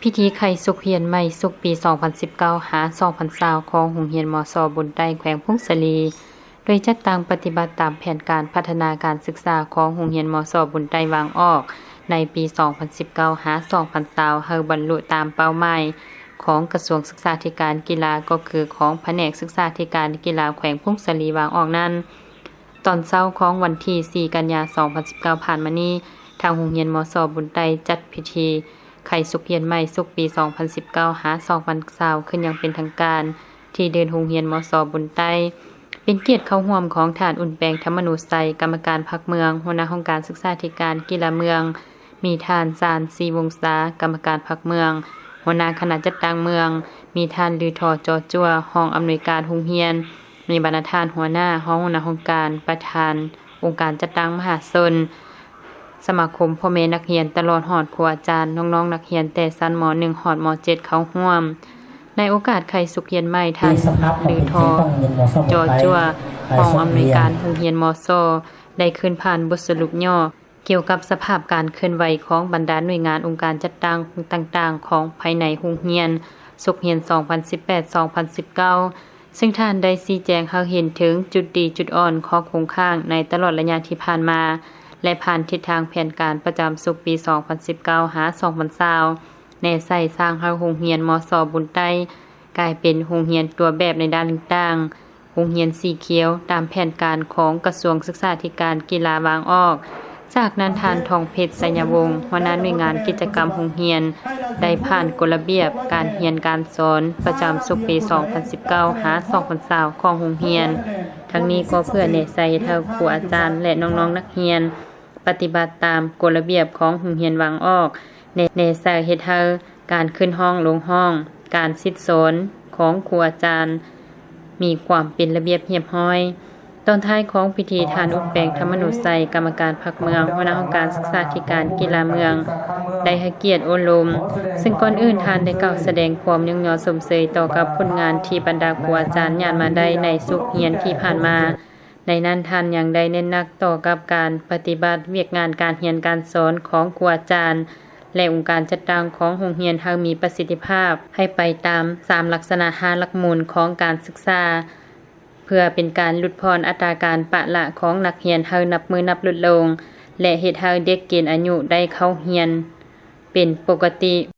ພິທີໄຂສົກຮຽນໃໝ່ສົກປີສອງພັນສິບເກົ້າຫາສອງພັນຊາວ ຂອງໂຮງຮຽນ ມສ ບຸນໃຕ້ ແຂວງຜົ້ງສາລີ ໂດຍຈັດຕັ້ງປະຕິບັດຕາມແຜນການພັດທະນາການສຶກສາຂອງໂຮງຮຽນ ມສ ບຸນໃຕ້ ວາງອອກໃນປີສອງພັນສິບເກົ້າຫາສອງພັນຊາວ ໃຫ້ບັນລຸຕາມເປົ້າໝາຍຂອງກະຊວງສຶກສາທິການກິລາ ກໍຄືຂອງພະແນກສຶກສາທິການກິລາແຂວງຜົ້ງສາລີວາງອອກນັ້ນ, ຕອນເຊົ້າຂອງວັນທີສີ່ ກັນຍາ ສອງພັນສິບເກົ້າ ຜ່ານມານີ້, ທາງໂຮງຮຽນ ມສ ບຸນໃຕ້ ຈັດພິທີໄຂສົກຮຽນໃໝ່ສົກປີສອງພັນສິບເກົ້າຫາສອງພັນຊາວ ຂຶ້ນຢ່າງເປັນທາງການ ທີ່ເດີ່ນໂຮງຮຽນ ມສ ບຸນໃຕ້ ເປັນກຽດເຂົ້າຮ່ວມຂອງທ່ານ ອຸ່ນແປງ ທຳມະນູໄຊ ກຳມະການພັກເມືອງ, ຫົວໜ້າຫ້ອງການສຶກສາທິການກິລາເມືອງ, ມີທ່ານ ຊານ ສີວົງສາ ກຳມະການພັກເມືອງ, ຫົວໜ້າຄະນະຈັດຕັ້ງເມືອງ, ມີທ່ານ ລືທໍ ຈໍຈົວ ຮອງອຳນວຍການໂຮງຮຽນ, ມີບັນດາທ່ານຫົວໜ້າ, ຮອງຫົວໜ້າຫ້ອງການ, ປະທານອົງການຈັດຕັ້ງມະຫາຊົນ, ສະມາຄົມພໍ່ແມ່ນັກຮຽນ, ຕະຫຼອດຮອດຄູອາຈານ, ນ້ອງໆນັກຮຽນແຕ່ຊັ້ນ ມ.ໜຶ່ງ ຮອດ ມ.ເຈັດ ເຂົ້າຮ່ວມ. ໃນໂອກາດໄຂສົກຮຽນໃໝ່, ທ່ານ ລືທໍ ຈໍຈົວ ຮອງອຳນວຍການໂຮງຮຽນ ມສ ໄດ້ຂຶ້ນຜ່ານບົດສະຫຼຸບຫຍໍ້ ກ່ຽວກັບສະພາບການເຄື່ອນໄຫວຂອງບັນດາໜ່ວຍງານອົງການຈັດຕັ້ງຕ່າງໆຂອງພາຍໃນໂຮງຮຽນ ສົກຮຽນສອງພັນສິບແປດ ສອງພັນສິບເກົ້າ ເຊິ່ງທ່ານໄດ້ຊີ້ແຈງໃຫ້ເຫັນເຖິງຈຸດດີຈຸດອ່ອນ, ຂໍ້ຄົງຄ້າງໃນຕະຫຼອດໄລຍະທີ່ຜ່ານມາ ແລະ ຜ່ານທິດທາງແຜນການປະຈຳສົກປີສອງພັນສິບເກົ້າຫາສອງພັນຊາວ ແນໃສ່ສ້າງໃຫ້ໂຮງຮຽນ ມສ ບຸນໃຕ້ ກາຍເປັນໂຮງຮຽນຕົວແບບໃນດ້ານຕ່າງໆ, ໂຮງຮຽນສີຂຽວ ຕາມແຜນການຂອງກະຊວງສຶກສາທິການກິລາວາງອອກ. ຈາກນັ້ນ, ທ່ານ ທອງເພັດ ໄຊຍະວົງ ຫົວໜ້າໜ່ວຍງານກິດຈະກຳໂຮງຮຽນ ໄດ້ຜ່ານກົດລະບຽບການຮຽນການສອນປະຈຳສົກປີສອງພັນສິບເກົ້າຫາສອງພັນຊາວຂອງໂຮງຮຽນ. ທັງນີ້ກໍເພື່ອແນໃສ່ໃຫ້ຄູອາຈານ ແລະ ນ້ອງໆນັກຮຽນ ປະຕິບັດຕາມກົດລະບຽບຂອງໂຮງຮຽນວາງອອກ, ແນ ແນໃສ່ເຮັດໃຫ້ການຂຶ້ນຮ້ອງລົງຮ້ອງ, ການສິດສອນຂອງຄູອາຈານ ມີຄວາມເປັນລະບຽບຮຽບຮ້ອຍ. ຕອນທ້າຍຂອງພິທີ, ທ່ານ ອຸ່ນແປງ ທຳມະນູໄຊ ກຳມະການພັກເມືອງ, ຫົວໜ້າຫ້ອງການສຶກສາທິການກິລາເມືອງ ໄດ້ໃຫ້ກຽດໂອ້ລົມ, ເຊິ່ງກ່ອນອື່ນທ່ານໄດ້ກ່າວສະແດງຄວາມຍ້ອງຍໍຊົມເຊີຍຕໍ່ກັບຜົນງານທີ່ບັນດາຄູອາຈານຍາດມາໄດ້ໃນສົກຮຽນທີ່ຜ່ານມາ. ໃນນັ້ນທ່ານຍັງໄດ້ເນັ້ນໜັກຕໍ່ກັບການປະຕິບັດວຽກງານການຮຽນການສອນຂອງຄູອາຈານ ແລະ ອົງການຈັດຕັ້ງຂອງໂຮງຮຽນໃຫ້ມີປະສິດທິພາບ, ໃຫ້ໄປຕາມສາມລັກສະນະຫ້າຫຼັກມູນຂອງການສຶກສາ, ເພື່ອເປັນການຫຼຸດຜ່ອນອັດຕາການປະລະຂອງນັກຮຽນໃຫ້ນັບມື້ນັບຫຼຸດລົງ ແລະ ເຮັດໃຫ້ເດັກເກນອາຍຸໄດ້ເຂົ້າຮຽນເປັນປົກກະຕິ.